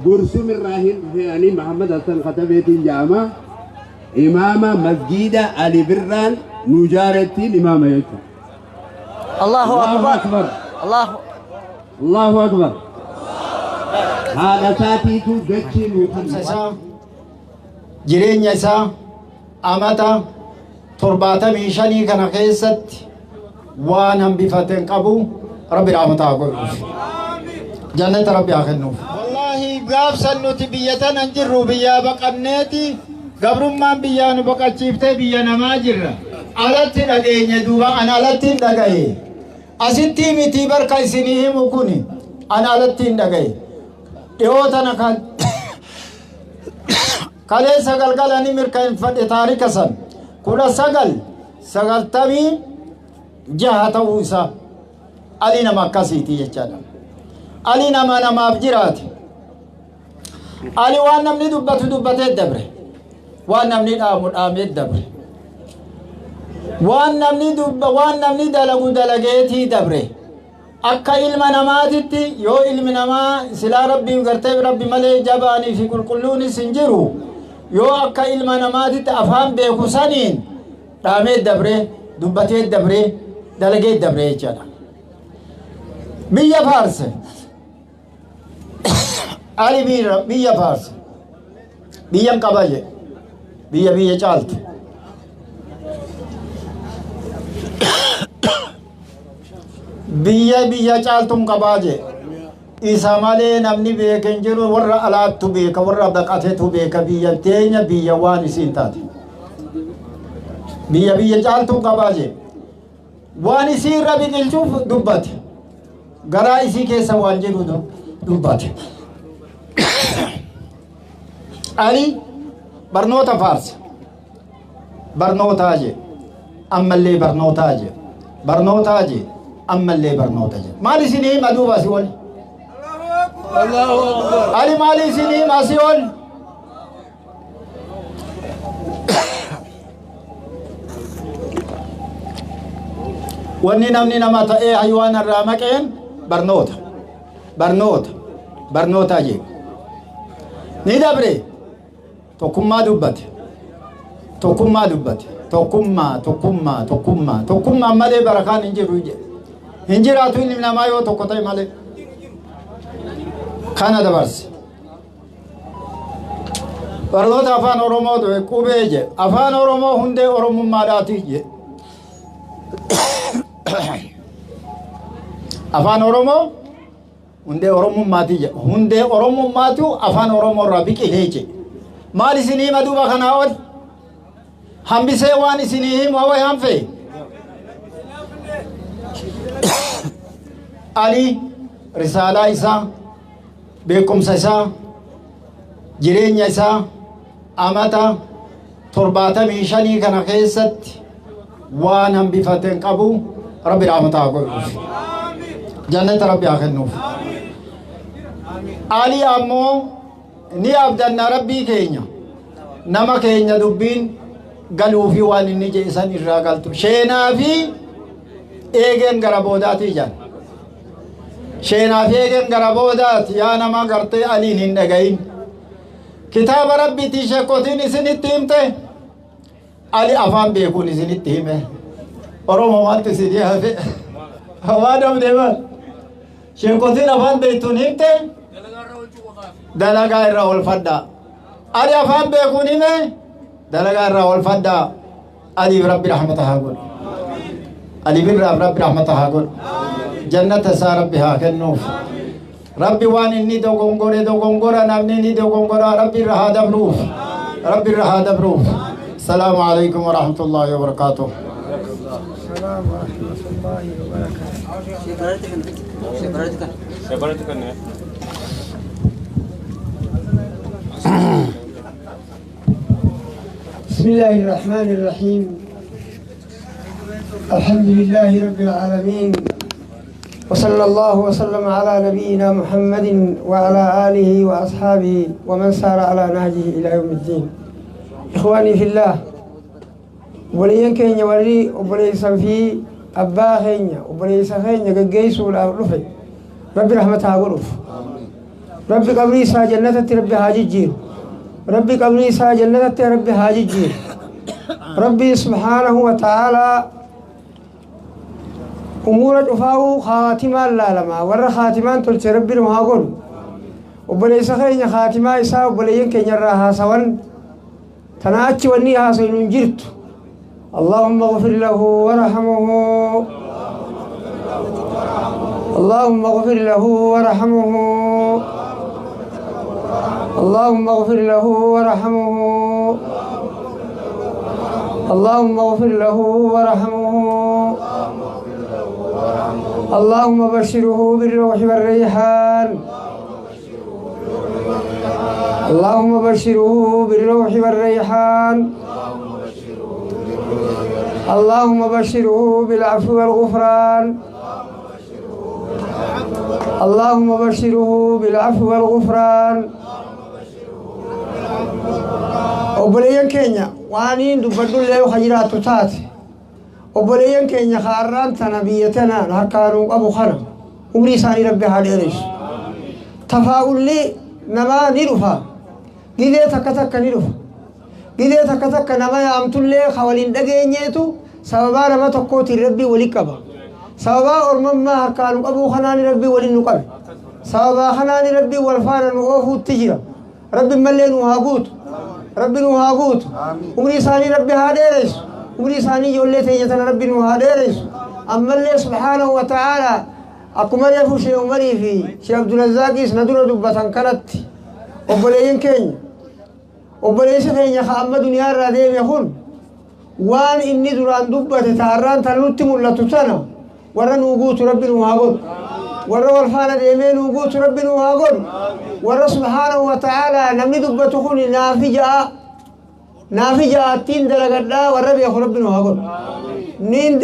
Gursum irraa hin dhufe ani Muhammad Hassan Katabeetiin jedhama. Imaama masgiida Ali Birraan nu jaarettiin imaama jechuudha. Allahu Allahu Akbar. Akbar. Allahu Allahu Akbar. Haadha isaatiitu dachii nuu Barumsa kenna. isaa, jireenya isaa amata 75 kana keessatti waan hambifate hin qabu. Rabbi rahmata haa godhuuf. Jannata Rabbi haa kennuuf. Wallaahi gaafsan nuti biyya tana hin jirru, biyyaa baqanneeti, gabrummaan biyyaa nu baqachiiftee biyya namaa jirra. Alatti dhageenye duuba, an alatti hin dhagaye. Asitti miti barka isinii himu kuni, an alatti hin dhagaye. Dhiyoo tana kan kaleessa galgala ni mirkaneeffadhe, taarika san 1996 ta'uu isaa. Ali nama akkasiiti jechaadha. Ali nama namaaf jiraate. Ali waan namni dubbatu dubbatee dabre. Waan namni dhaamu dhaamee dabre. Waan namni dubba, waan namni dalagu dalageetii dabre. Akka ilma namaatitti, yoo ilmi namaa silaa Rabbii gartee Rabbi malee jabaanii fi qulqulluunis hin jiru, yoo akka ilma namaatitti afaan beeku saniin dhaamee dabre, dubbatee dabre, dalagee dabre jechaadha. Biyya faarse. Ali biyya faarse. Biyyan qaba jedhe. Biyya biyya caaltu. Biyya biyya caaltuun qabaa jedhe. Isa malee namni beeke hin jiru, warra alaattu beeka, warra baqatetu beeka biyya teenya, biyya waan isiin taate. Biyya biyya caaltuun qabaa jedhe. Waan isii irra biqilchuuf dubbate. Garaa isii keessa waan jiru dubbate. Ali barnoota faarsa. Barnootaa jee. Ammallee barnootaa jee. Barnootaa jee. Ammallee barnoota jee. Maal isinii hima duuba asii ol? Ali maal isinii hima asii ol? Wanni namni nama ta'ee haywaan irraa maqeen barnoota. Barnoota. Barnootaa jee. Ni dabre. Tokkummaa dubbate. Tokkummaa dubbate. Tokkummaa, tokkummaa, tokkummaa. Tokkummaan malee barakaan hin jiru jedhe. Hin jiraatu ilmi namaa yoo tokko ta'e malee. Kana dabarse. Barnoota afaan Oromoo ture qubee jedhe. Afaan Oromoo hundee Oromummaadhaati jedhe. Afaan Oromoo hundee Oromummaati jedhe. Hundee Oromummaatu afaan Oromoo irraa biqilee jedhe. Maal isinii hima duuba kanaa ol? Hambisee waan isinii himu hawai hanfe? Ali risaalaa isaa, beekumsa isaa, jireenya isaa amata 75 kana keessatti waan hambifate hin qabu. Rabbi rahmata haa godhuuf. Jannata Rabbi haa kennuuf. Ali ammoo ni abdanna Rabbii keenya. Nama keenya dubbiin galuufi waan inni jedhe san irraa galtu. Sheenaa fi eegeen gara boodaatii jedhan. Sheenaa fi eegeen gara boodaati, yaa nama gartee Aliin hin dhagayin. Kitaaba Rabbiitii sheekotiin isinitti himte, Ali afaan beekuun isinitti hime. Oromoo maaltu isinii hafe? Waan dhabne maal? Sheekotiin afaan beektuun himte, dalagaa irra oolfadhaa. Ali afaan beekuun hime, dalagaa irra oolfadhaa. Aliif Rabbi rahmata haa godhu. Ali Birraaf Rabbi rahmata haa godhu. Jannata isaa Rabbi haa kennuuf. Rabbi waan inni dogongore, dogongora namni ni dogongora, Rabbi irra haa dabruuf. Rabbi irra haa dabruuf. Salaamu alaikum wa rahmatullahi wa barakatuh. السلام ورحمة الله وبركاته. بسم الله الرحمن الرحيم. الحمد لله رب العالمين، وصلى الله وسلم على نبينا محمد وعلى آله وأصحابه ومن سار على نهجه إلى يوم الدين. إخواني في الله، obboleeyyan keenya warri obboleessan fi abbaa keenya, obboleessa keenya gaggeessuudhaaf dhufe, Rabbi rahmata haa godhuuf. Rabbi qabrii isaa jannatatti rabbi haa jijjiiru. Rabbi qabrii isaa jannatatti rabbi haa jijjiiru. Rabbi subhaanahu wa ta'aalaa umuura cufaa'uu khaatimaan laalama. Warra khaatimaan tolche rabbi nu haa godhu. Obboleessa keenya khaatimaa isaa obboleeyyan keenya irraa haasawan tana achi wanni haasawinu hin jirtu. اللهم اغفر له وارحمه. اللهم اغفر له وارحمه. اللهم اغفر له وارحمه. اللهم اغفر له وارحمه. اللهم بشره بالروح والريحان. اللهم بشره بالروح والريحان. اللهم بشره بالعفو والغفران. اللهم بشره بالعفو والغفران. Obboleeyyan keenya waaniin dubbadhullee yoo jiraattu taate, obboleeyyan keenya kaarraan tana biyya tanaan harkaanuu qabu kana umrii isaanii rabbi haa dheeressu. Tafaa'ulli namaa ni dhufa. Gidee takka takka ni dhufa. Gidee takka takka nama yaamtullee ka waliin dhageenyeetu sababaa nama tokkootiin rabbii waliin qaba. Sababaa ormammaa harkaanuu qabuu kanaan rabbii waliin nu qabe. Sababaa kanaan rabbii wal faana nu oofuutti jira. Rabbi mallee nu haa guutu. Rabbi nu haa guutu. Umrii isaanii rabbi haa dheeressu. Umrii isaanii ijoollee teenya tana rabbi nu haa dheeressu. Ammallee subhaanahu wa ta'aalaa akkuma reefu Shee Umarii fi Shee Abdulrazaaqiis na dura dubbatan kanatti obboleeyyan keenya obboleessi keenya ka amma duniyaa irraa deeme kun waan inni duraan dubbate taarraan tan nutti mul'atu tana warra nuu guutu rabbi nu haa godhu. Warra wal faana deemee nuu guutu rabbi nu haa godhu. Warra subhaanahu wa ta'aalaa namni dubbatu kun naafi ja'a naafi ja'a ittiin dalagadhaa warra beeku rabbi nu haa godhu.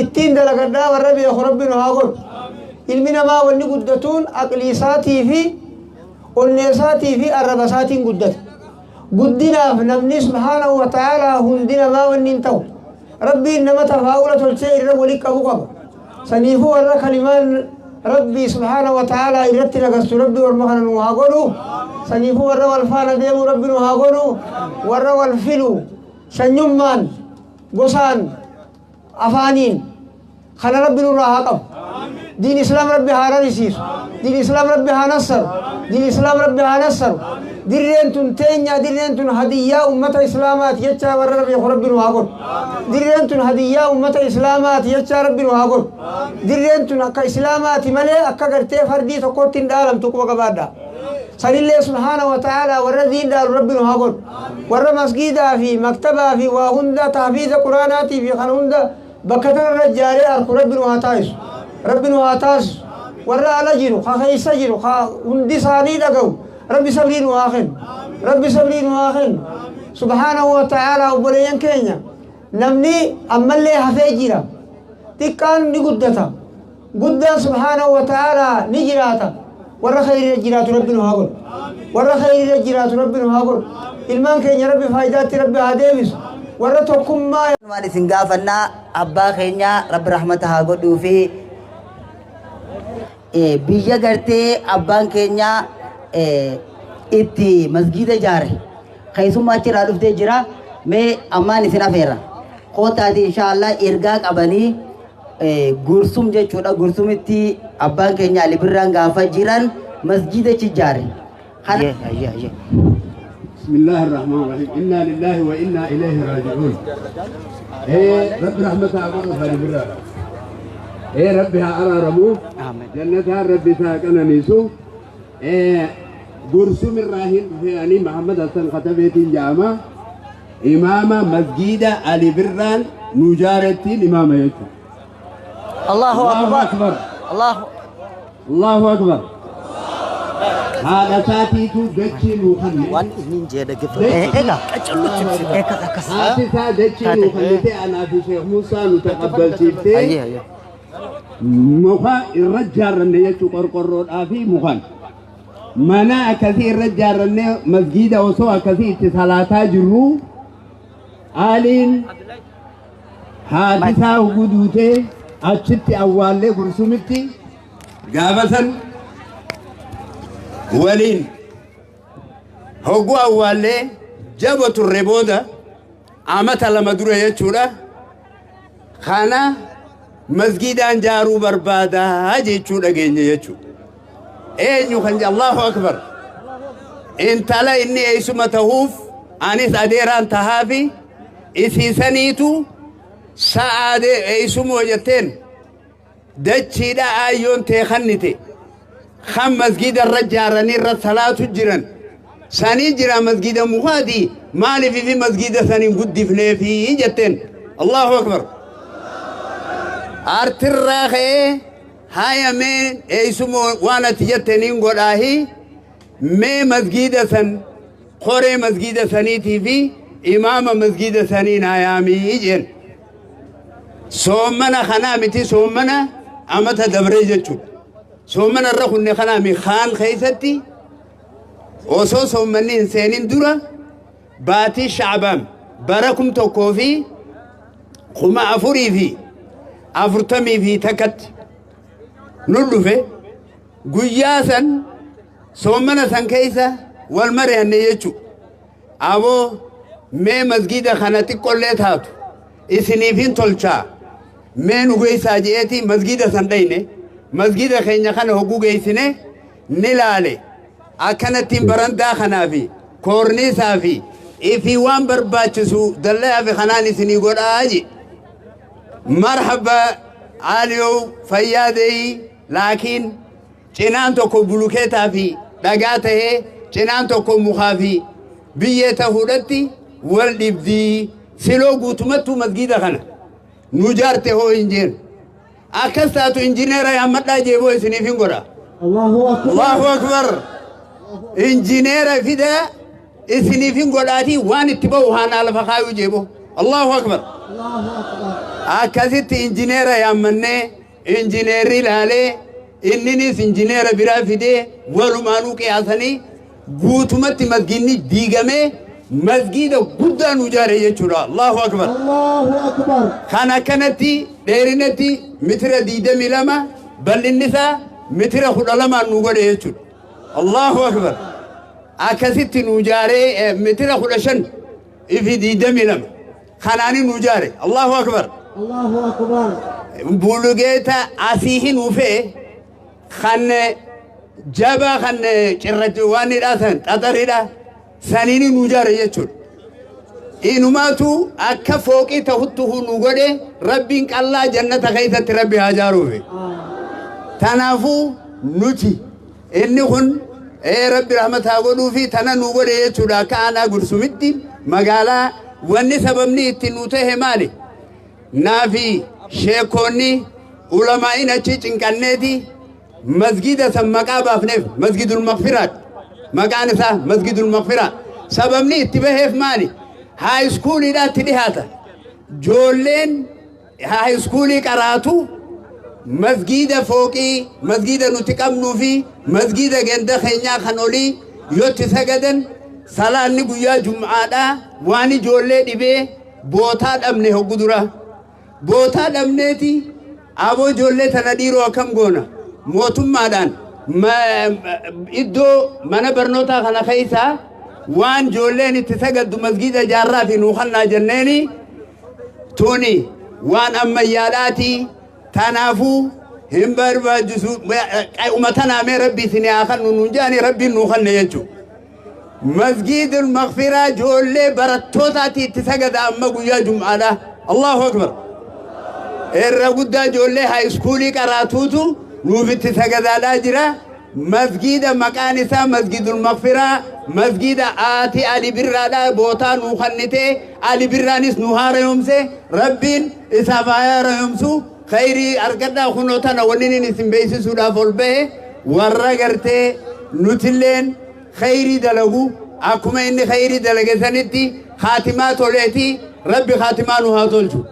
Ittiin dalagadhaa warra beeku rabbi nu haa godhu. Ilmi namaa wanni guddatuun aqlii isaatii fi onnee isaatii fi arraba isaatiin guddata. Guddinaaf namni subhaanahu wa ta'aalaa hundi namaa wanni hin ta'u. Rabbiin nama tafaa'ula tolchee irra walii qabu qaba. Saniifuu warra kalimaan rabbii subhaanahu wa ta'aalaa irratti nagastu rabbi orma kana nu haa godhu. Saniifuu warra wal faana deemu rabbi nu haa godhu. Warra wal filu sanyummaan gosaan afaaniin kana rabbi nurraa haa qabu. Diin islaam rabbi haa rarisiisu. Diin islaam rabbi haa nassaru. Diin islaam rabbi haa nassaru. Dirreen tun teenya, dirreen tun hadiyyaa ummata islaamaati jechaa warra beeku rabbi nu haa godhu. Dirreen tun hadiyyaa ummata islaamaati jechaa rabbi nu haa godhu. Dirreen tun akka islaamaati malee akka gartee fardii tokkotti hin dhaalamtu quba qabaadha. Sanillee subhaana wa ta'aalaa warra diin dhaalu rabbi nu haa godhu. Warra masgiidaa fi maktabaa fi waa hunda tahfiiza quraanaatii fi kana hunda bakka tanarra ijaaree arku rabbi nu haa taasisu. Rabbi nu haa taasisu. Warra ala jiru, ka keessa jiru, ka hundi isaanii dhaga'u. Rabbi sabrii nu haa kennu. Rabbi sabrii nu haa kennu. Subhaanahu wa ta'aalaa obboleeyyan keenya namni ammallee hafee jira. Xiqqaan ni guddata. Guddaan subhaanahu wa ta'aalaa ni jiraata. Warra khayriirra jiraatu rabbi nu haa godhu. Warra khayriirra jiraatu rabbi nu haa godhu. Ilmaan keenya rabbi faayidaatti rabbi haa deebisu. Warra tokkummaa waan isin gaafannaa abbaa keenya rabbi rahmata haa godhuu fi biyya gartee abbaan keenya itti masgiida ijaare keessummaa achirraa dhuftee jira. Mee ammaan isin afeera kootaati inshaallah ergaa qabanii gursum jechuudha. Gursumitti abbaan keenya Ali Birraan gaafa jiran masgiida achi ijaare. بسم الله الرحمن الرحيم. إنا لله وإنا إليه راجعون. إيه رب رحمتها أقول فلبرا. إيه ربها أرى ربو جنتها ربي ساكن نيسو. إيه قرسم الراهن يعني محمد حسن خطبيتين جامع إمام مسجد علي بران نجارتين إمام يسوع. الله أكبر. الله الله أكبر. هذا ساتي تو دتشي نوخني. وان إنين جيدا قفل. إيه إيه هذا سا دتشي نوخني أنا في شيخ موسى نتقبل سيبتي. مخا الرجال رنية قرقرون آفي مخان. منا كثير رجال رنية مسجد وسوى كثير اتصالاتا جرو. آلين حادثة وجودته أشتي أول قرسومتي قابسا ولين Hogguu awwaallee jaba turre booda amata 2 dura jechuudha. Kana masgiidaan jaaruu barbaadaa jechuu dhageenya jechuudha. Eenyu kan Allahu akbar. Intala inni eessuma tahuuf anis adeeraan tahaafi isiisaniitu sa'aadee eessumoo jetteen dachiidha aayyoon tee kannite kan masgiida irra jaaranii irra salaatu jiran sanii jira masgiida mukaati maaliif fi masgiida saniin guddifneefi jetteen Allahu akbar. Artirraa ka'ee haya mee eessumoo waan ati jetteniin godhaahi mee masgiida san qoree masgiida saniitii fi imaama masgiida sanii naa yaamii jeen. Soomana kanaa miti soomana amata dabree jechuudha. Soomana irra kunne kanaa mi kaan keessatti osoo soomanni hin seenin dura baatii Shacbaan bara 1441tti nu dhufe guyyaa san soomana san keessa wal mari'anne jechuudha. Aboo mee masgiida kana xiqqollee taatu isiniif hin tolchaa mee nu geessaa je'eeti masgiida san dhayne masgiida keenya kana hogguu geessine ni laale akkanattiin barandaa kanaa fi koorniisaa fi ifii waan barbaachisu dallayaa fi kanaan isinii godhaa je. Marhaba Aliyoo fayyaa deeyi laakiin cinaan tokko bulukeetaa fi dhagaa tahee cinaan tokko mukaa fi biyyee tahuudhatti wal dhibdii siloo guutumattuu masgiida kana nu jaarte hoo hin jeen akkas taatu injineera yaammadhaa jeeboo isiniif hin godha. Allahu akbar. Allahu akbar. Injineera fidaa isiniif hin godhaatii waan itti ba'u haanaa lafa kaayuu jeeboo. Allahu akbar. Allahu akbar. Akkasitti injineera yaammannee injineerri ilaalee inninis injineera biraa fidee walumaanuu qiyaasanii guutumatti masgiidni diigamee masgiida guddaa nu ijaare jechuudha. Allahu akbar. Allahu akbar. Kan akkanatti dheerinatti mitira 22 bal'inni isaa mitira 12 nu godhe jechuudha. Allahu akbar. Akkasitti nu ijaaree mitira 15 ifi 22 kanaani nu ijaare. Allahu akbar. Allahu akbar. Bulugeeta asii hin ufee kan jabaa kan cirrachi waan hidhaa san xaxaridha saniini nu ijaare jechuudha. Inumaatu akka fooqii tahuttu nu godhe rabbiin qallaa jannata keessatti rabbi haa jaaruufi. Tanaafuu nuti inni kun rabbi rahmata haa godhuufi tana nu godhe jechuudha akka aanaa Gursumitti magaalaa wanni sababni itti nu tahe maali? Naafi sheekonni ulamaa'in achi cinqanneeti masgida san maqaa baafneef masgidul maqfiraat maqaan isaa masgidul maqfiraa sababni itti baheef maali? High schooliidhaatti dhihaata. Joolleen high schoolii qaraatu masgida fooqii masgida nuti qabnuu fi masgida ganda keenyaa kan olii yotti sagadan salaanni guyyaa jum'aadhaa waan ijoollee dhibee bootaa dhabne hoggu dura. Bootaa dhabneeti aboo ijoollee tana dhiiroo akkam goona mootummaadhaan iddoo mana barnootaa kana keessaa waan ijoolleen itti sagaddu masgida jaarraa fi nuu kannaa jenneeni tuni waan ammayyaadhaati tanaafuu hin barbaachisu uummatanaa mee rabbi isin haa kannu nuun jedhani rabbiin nuu kanne jechuudha. Masgiidul maqfiraa ijoollee barattootaati itti sagada amma guyyaa jum'aadha. Allahu akbar. Irra guddaa ijoollee high schoolii qaraatuutu nuuf itti sagadaadhaa jira. Masgiida maqaan isaa masgidul maqfiraa masgida aati Ali Birraadhaa bootaa nuu kannitee Ali Birraanis nu haarayomse rabbiin isaaf haa haarayomsu khayrii argadhaa kunoo tana wanni inni isin beeksisuudhaaf ol bahe warra gartee nutilleen khayrii dalagu akkuma inni khayrii dalage sanitti khaatimaa toleeti rabbi khaatimaa nu haa tolchu.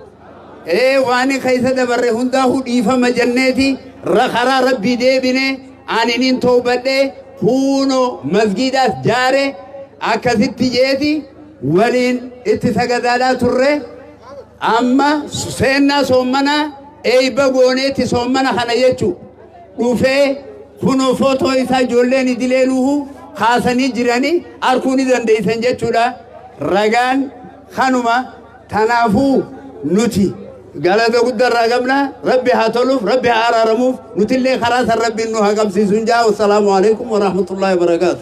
Waan keessa dabarre hundaa'uu dhiifama jenneeti karaa rabbii deebine aniniin toobadhe huunoo masgiidaas jaare akkasitti jeeti waliin itti sagadaadhaa turre amma seennaa soommanaa eeyba gooneeti soommana kana jechuu dhufee kunoo footoo isaa ijoolleen idilee nuhu Kaasanii jiranii arkuu ni dandeeysan jechuudha. Ragaan kanuma. Tanaafuu nuti galata guddaa irraa qabna. Rabbi haa toluuf, Rabbi haa araaramuuf, nutillee karaa san Rabbiin nu haa qabsiisu jaa. Wassalaamu alaikum warahmatullaahi wabarakaatu.